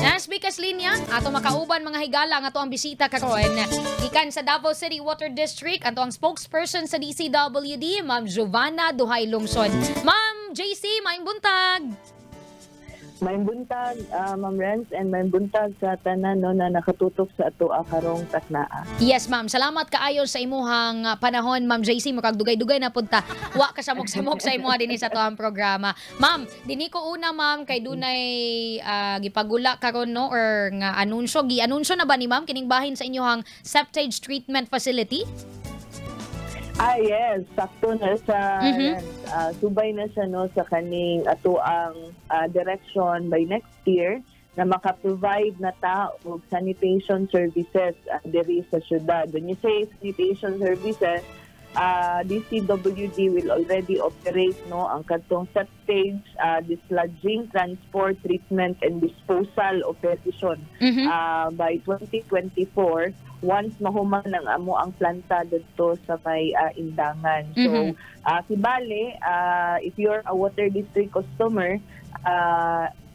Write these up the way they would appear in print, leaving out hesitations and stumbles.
Na speakers linya ato makauban, mga higala, ang ato ang bisita karon gikan sa Davao City Water District, ato ang spokesperson sa DCWD, Ma'am Giovanna Duhay Lungson. Ma'am JC, maayong buntag. Maayong buntag, Ma'am Renz, and maayong buntag sa tanan, no, na nakatutok sa ato karong taknaa. Yes, ma'am. Salamat kaayo sa imuhang panahon, Ma'am JC. Murag dugay-dugay na punta. Wa ka samok-samok sa imuha dinhi sa atoang programa. Ma'am, dinhi ko una, ma'am, kay dunay gipagula karon, no, or nga anunsyo, gi-anunsyo na ba ni ma'am kining bahin sa inyuhang septage treatment facility? Ah, yes, sakto na sa Renz. Subay na siya, no, sa kaning ato ang direction by next year na maka-provide na ta og sanitation services diri sa syudad. When you say sanitation services, DCWD will already operate, no, ang kadtong septage, desludging, transport, treatment and disposal operation by 2024 once mahuman ang amo ang planta didto sa may Indangan. So, kibale, if you're a water district customer,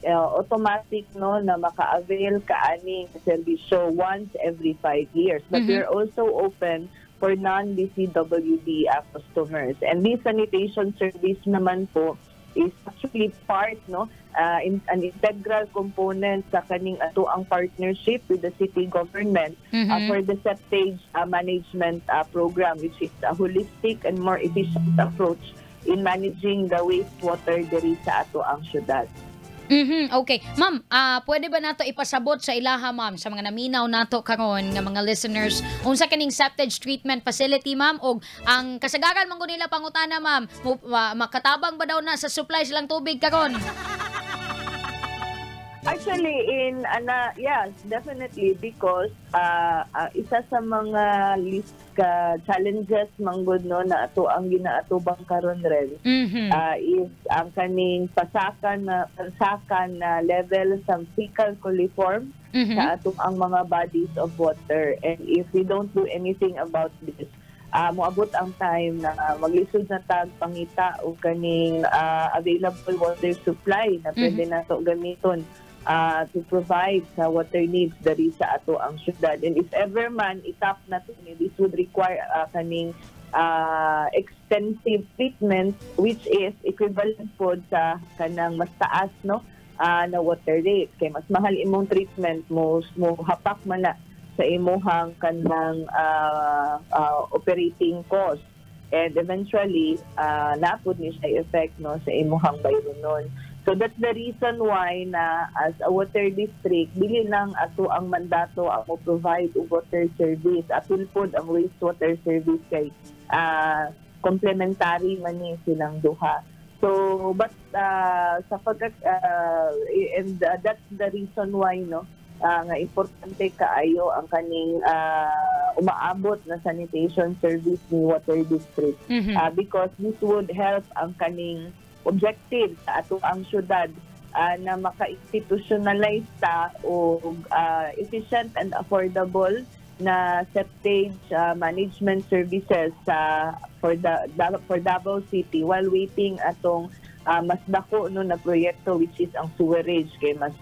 automatic, no, na maka-avail ka ani serbisyo once every 5 years. But we're also open for non-DCWD customers. And this sanitation service naman po is actually part, no, an integral component sa kaning ato ang partnership with the city government for the septage management program, which is a holistic and more efficient approach in managing the wastewater diri sa ato ang syudad. Okay. Ma'am, pwede ba nato ipasabot sa ilaha, ma'am, sa mga naminaw nato karon nga mga listeners, unsa kaning septage treatment facility, ma'am, og ang kasagaran man gud nila pangutana, ma'am, makatabang ba daw na sa supply silang tubig karon? Actually, in ana, yes, definitely, because isa sa mga list ka challenges manggod, no, na ato ang ginaatubang karon rin is ang kaning pasakan na level sa fecal coliform sa atong ang mga bodies of water. And if we don't do anything about this, moabot ang time na maglisod na tag pangita og kaning available water supply na pwede nato gamiton to provide sa water needs diri sa ato ang syudad. And if ever man itap na to ni, this would require kaning extensive treatment, which is equivalent po sa kanang mas taas, no, na water rate, kay mas mahal imong treatment mo, mo hapak man na sa imuhang kanang operating cost and eventually napud ni siya effect, no, sa imuhang bayronon. So that's the reason why na as a water district, dili lang ato ang mandato ang mo provide og water service, apil pod ang wastewater service, kay complementary man ni silang duha. So but sa pag and that's the reason why, no, nga importante kaayo ang kaning umaabot na sanitation service ni water district because this would help ang kaning objective sa ato ang syudad na maka-institutionalize ta og efficient and affordable na septage management services sa for Davao City while waiting atong mas dako, no, na proyekto, which is ang sewerage, kay mas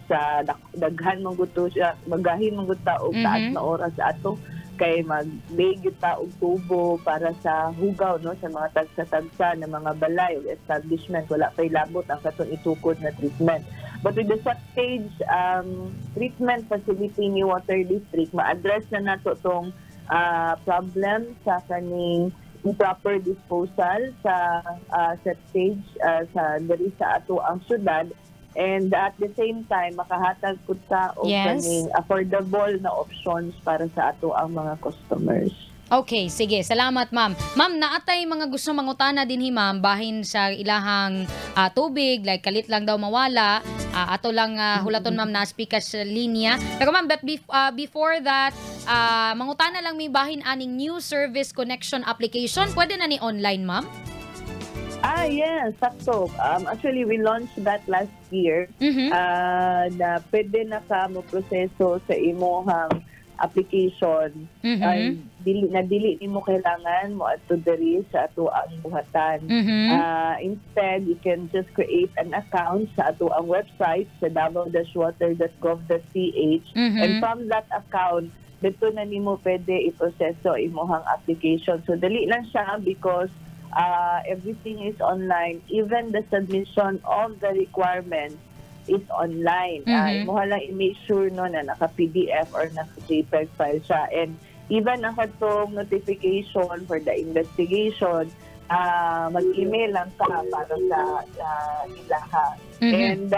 daghan man gud to siya, magahin man gud ta og taas na oras ato kay mag-lay gyud ta og tubo para sa hugaw, no, sa mga tagsa-tagsa na mga balay o establishment, wala pay labot ang katong itukod na treatment. But with the septage treatment facility ni Water District, ma-address na nato tong problem sa kaning improper disposal sa septage sa diri sa ato ang syudad and at the same time makahatag pud ta og kaning affordable na options para sa ato ang mga customers. Okay, sige. Salamat, ma'am. Ma'am, naatay mga gusto mangutana dinhi, ma'am, bahin sa ilahang tubig, like kalit lang daw mawala. Ato lang hulaton, ma'am, na speaker sa linya. Pero ma'am, but before that, mangutana lang may bahin aning new service connection application. Pwede na ni online, ma'am? Ah, yes, sakto. Actually, we launched that last year. Na pwede na ka mo proseso sa imuhang Application ay dili na dili nimo kailangan mo adto diri sa atoang buhatan. Instead, you can just create an account sa atoang website sa davao-water.gov.ph and from that account, dito na nimo pwede iproseso imuhang application. So dali lang siya because everything is online. Even the submission of the requirements is online. Imuha lang i-make sure, no, na naka-PDF or naka-JPEG file siya. And even ang katong notification for the investigation, mag-email lang ka para sa ilaha. And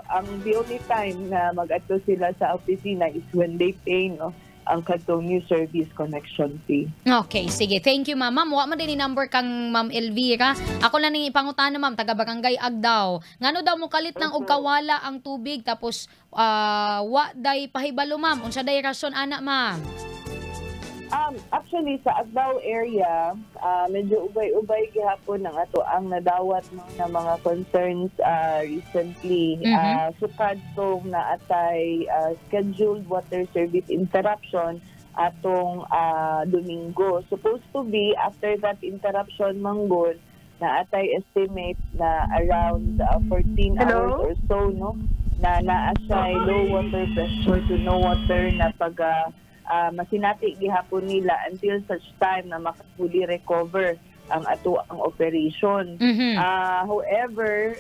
ang the only time na mag-adto sila sa opisina is when they pay, no, ang katong new service connection fee. Okay, sige. Thank you, ma'am. Ma'am, wa man din ni number kang Ma'am Elvira. Ako lang ning ipangutana, ma'am, taga Barangay Agdao. Ngano daw mo kalit lang og kawala ang tubig tapos wa day pahibalo, ma'am? Unsa day rason ana, ma'am? Actually, sa Agdao area, medyo ubay-ubay gihapon ang ato ang nadawat, no, na mga concerns recently. Sukad tong naatay scheduled water service interruption atong Domingo. Supposed to be after that interruption manggod naatay estimate na around 14 Hello? Hours or so, no, na naa siya low water pressure to no water na pag masinati gihapon nila until such time na maka-fully recover ang ato ang operation. However,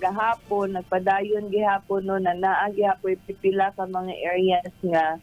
gahapon nagpadayon gihapon, no, na naa gihapon pipila ka mga areas nga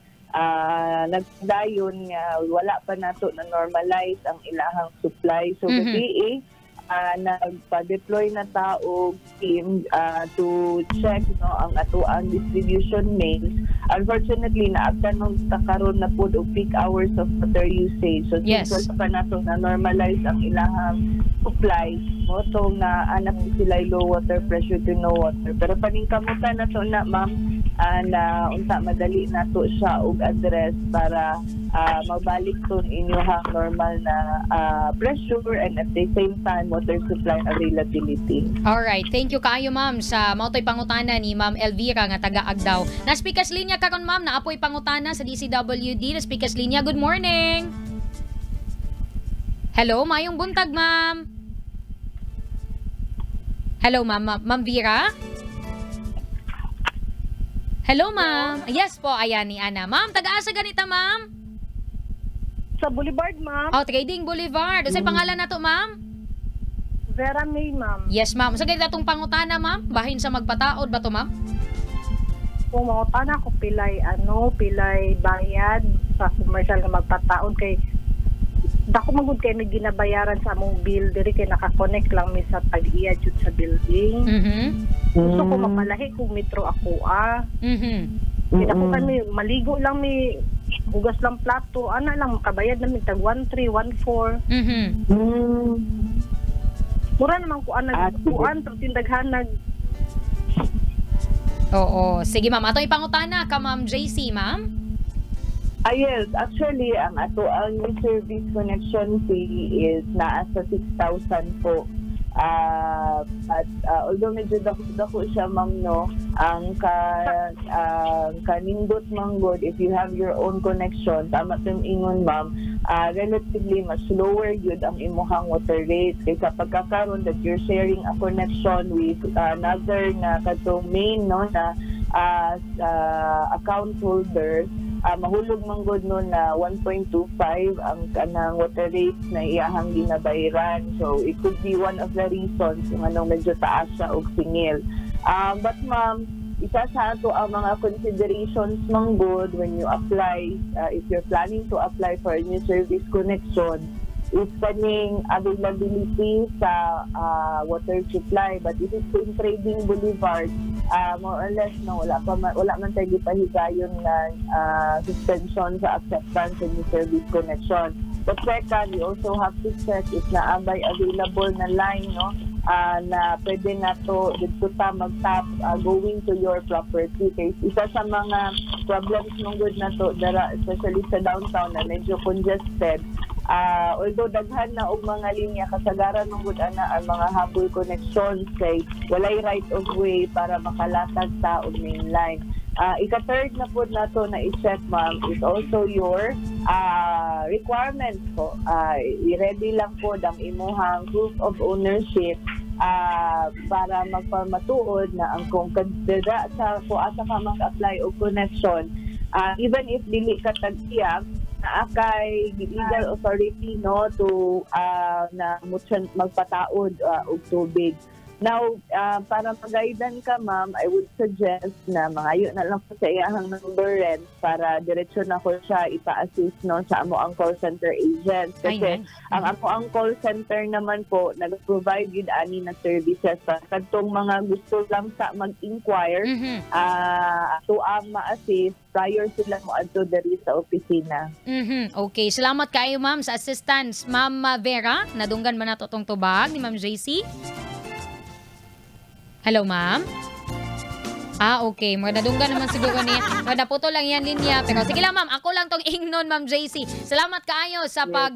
nagpadayon nga wala pa nato na normalize ang ilahang supply. So gabi nagpa-deploy na ta og team to check, no, ang atoang distribution mains. Unfortunately, naabtan nung karon na pud og peak hours of water usage. So since wala pa nato na normalize ang ilahang supply, mao tong na anap sila low water pressure to no water. Pero paningkamutan na to na, ma'am, na unta madali nato siya og address para mabalik to inyong normal na pressure and at the same time water supply availability. Alright, thank you kaayo, ma'am, sa mao to'y pangutana ni Ma'am Elvira nga taga Agdao. Na speakers linya karon, ma'am, naapoy pangutana sa DCWD, na speakers linya. Good morning. Hello, mayong buntag, ma'am. Hello, ma'am, Ma'am Vera? Hello, ma'am. Yes po, ayan ni Ana. Ma'am, taga-asa ganita, ma'am? Sa Boulevard, ma'am. Oh, Trading Boulevard. Unsay pangalan nato, ma'am? Vera May, ma'am. Yes, ma'am. Sa ganita tong pangutana, ma'am? Bahin sa magpataod ba to, ma'am? Kung mangutana ko pilay ano, pilay bayad sa commercial nga magpataod kay dako man gud kay may ginabayaran sa among bill diri kay naka-connect lang mi sa tag-iya jud sa building. Gusto ko mapalahi kung metro ako ah. Kay dako kami maligo lang mi, hugas lang plato, ana lang makabayad namin tag 13, 14. Mura naman kuan Ah, nag sige. kuan pero tindaghanag. Oo. Sige, ma'am. Ato ipangutana ka Ma'am JC, ma'am. Ah, yes, actually ang ato ang new service connection fee is naa sa 6,000 po. At although medyo dako-dako siya, ma'am, no, ang ka ang kanindot manggod if you have your own connection, tama tong ingon, ma'am, relatively mas lower yun ang imuhang water rate kaysa pagkakaroon that you're sharing a connection with another na katong main, no, na account holder, mahulog man gud, no, na 1.25 ang kanang water rate na iyahang ginabayaran. So it could be one of the reasons kung anong medyo taas siya og singil. But ma'am, isa sa ato ang mga considerations man gud when you apply, if you're planning to apply for a new service connection, is kaning availability sa water supply. But if it's in Trading Boulevard, more or less, no, wala man tayo gipahigayon na suspension sa acceptance ng new service connection. But second, we also have to check if naabay available na line, no, na pwede na to dito ta mag-tap going to your property. Kay isa sa mga problems man gud na to dara, especially sa downtown na medyo congested, although daghan na og mga linya, kasagaran man gud ana ang mga habol connections kay walay right of way para makalatag ta og main line. Ika-third na po nato na i-check, ma'am, is also your requirements po. I-ready lang po ang imuhang proof of ownership para magpamatuod na ang kung kadira sa kung asa ka mag-apply og connection, even if dili ka tag-iya, naa kay legal authority, no, to na magpataod og tubig. Now, para mag-guidan ka, ma'am, I would suggest na mangayo na lang po sa iyahang number, Ren, para diretso na ko siya ipa-assist, no, sa amo ang call center agent. Ay, Kasi nice. Ang amo ang call center naman po, nag-provide yun ani na services para kadtong mga gusto lang sa mag-inquire, ato ang ma-assist prior sila mo adto diri sa opisina. Okay, salamat kayo, ma'am, sa assistance. Ma'am Vera, nadunggan man nato tong tubag ni Ma'am JC? Hello, ma'am? Ah, okay. Mga nadunggan naman siguro niya. Mga naputo lang yan linya. Pero sige lang, ma'am. Ako lang tong ingnon, Ma'am JC. Salamat kaayo sa pag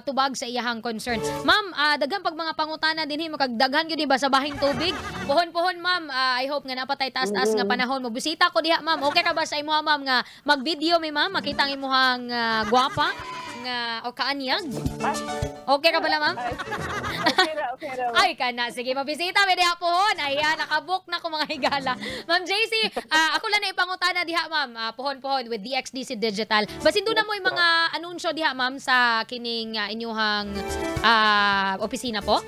tubag sa iyahang concern. Ma'am, daghan pag mga pangutana dinhi, makagdaghan gyud ba sa bahing tubig. Pohon-pohon, ma'am. I hope nga napatay taas-taas nga panahon mo. Bisita ko diha, ma'am. Okay ka ba sa imuha, ma'am, nga mag-video mi, ma'am? Makita ang imuhang gwapa nga o kaanyag. Okay ka bala, ma'am? Ay, okay ra, okay ra. Ay, kana. Sige, mabisita. May diha pohon. Ayan, nakabook na ko, mga higala. Ma'am JC, ako lang na ipangutana diha, ma'am. Pohon-pohon with DXDC Digital. Basin doon na mo yung mga anunsyo diha, ma'am, sa kining inyuhang opisina po?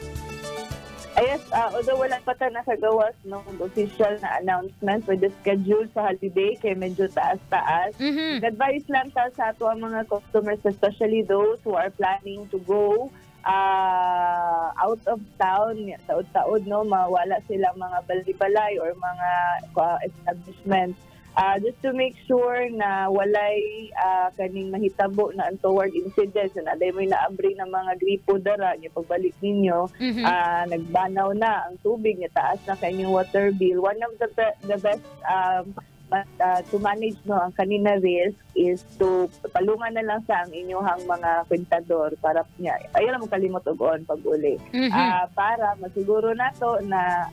Ay, yes, although wala pa ta nakagawas no official na announcement for the schedule sa holiday kay medyo taas-taas. Advice lang ta sa ato ang mga customers, especially those who are planning to go out of town, taod-taod, no, mawala sila mga balay-balay or mga establishment. Just to make sure na walay kaning mahitabo na untoward incidents na aday mo'y naabri ng mga gripo dara nya pagbalik ninyo, nagbanaw na ang tubig niya, taas na kanyang water bill. One of the best to manage, no, ang kanina risk is to palungan na lang sa ang inyong mga kwentador para niya ayaw lang mo kalimot og on pag uli para masiguro nato na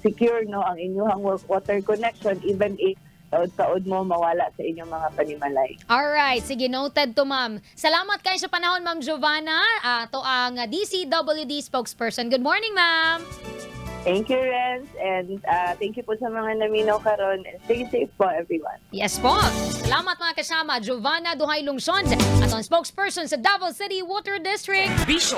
secure, no, ang inyong water connection even if taod-taod mo mawala sa inyong mga panimalay. Alright, sige, noted to, ma'am. Salamat kayo sa panahon, Ma'am Giovanna. To ang DCWD spokesperson. Good morning, ma'am. Thank you, Renz, and thank you po sa mga naminaw karon, and stay safe po, everyone. Yes po. Salamat, mga kasama. Giovanna Duhay Lungsod at ang spokesperson sa Davao City Water District. Bisyo.